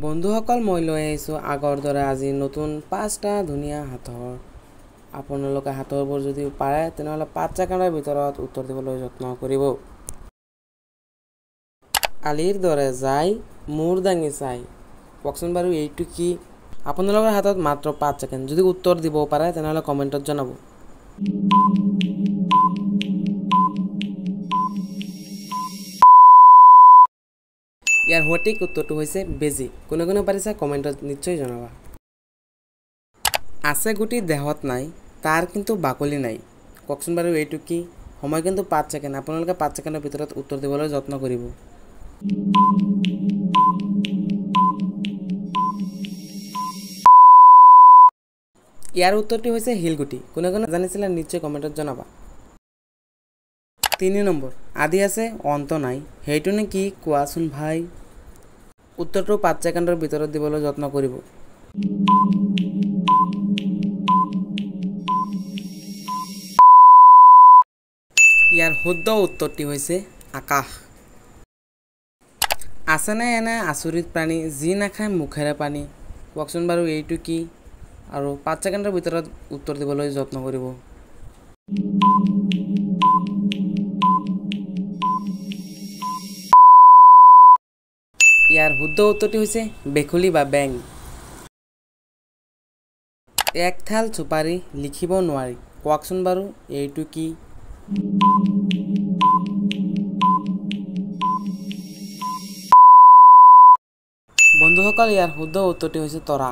বন্ধুসকল, মই লৈ আহিছোঁ আগৰ দৰে আজি নতুন 5টা ধুনীয়া সাঁথৰ। আপোনালোকে সাঁথৰবোৰ যদি পাৰে তেনেহ'লে 5 ছেকেণ্ডৰ ভিতৰত উত্তৰ দিবলৈ যত্ন কৰিব। আলিৰ দৰে যায় মূৰ দাঙি চাই, কওকচোন বাৰু এইটো কি? আপোনালোকৰ হাতত মাত্ৰ 5 ছেকেণ্ড। যদি উত্তৰ দিব পাৰে তেনেহ'লে কমেণ্টত জনাব। ইয়াৰ সঠিক উত্তৰটো হৈছে বেজী। কোনে কোনে পাৰিছা কমেণ্টত নিশ্চয় জনাবা। আছে গুটি দেহত নাই, তাৰ কিন্তু বাকলি নাই, কওকচোন বাৰু এইটো কি? সময় কিন্তু 5 ছেকেণ্ড। আপোনালোকে 5 ছেকেণ্ডৰ ভিতৰত উত্তৰ দিবলৈ যত্ন কৰিব। ইয়াৰ উত্তৰটি হৈছে শিলগুটি। কোনে কোনে জানিছিলে নিশ্চয় কমেণ্টত জনাবা। 3 নম্বৰ, আদি আছে অন্ত নাই, সেইটোনো কি কোৱাচোন ভাই? উত্তৰটো 5 ছেকেণ্ডৰ ভিতৰত দিবলৈ যত্ন কৰিব। ইয়াৰ শুদ্ধ উত্তৰটি হৈছে আকাশ। আছেনে এনে আচৰিত প্ৰাণী যি নাখায় মুখেৰে পানী, কওকচোন বাৰু এইটো কি? আৰু 5 ছেকেণ্ডৰ ভিতৰত উত্তৰ দিবলৈ যত্ন কৰিব। ইয়াৰ শুদ্ধ উত্তৰটি হৈছে ভেকুলী বা বেং। এক থাল চুপাৰি লিখিব নোৱাৰি, কওকচোন বাৰু এইটো কি? বন্ধুসকল, ইয়াৰ শুদ্ধ উত্তৰটি হৈছে তৰা।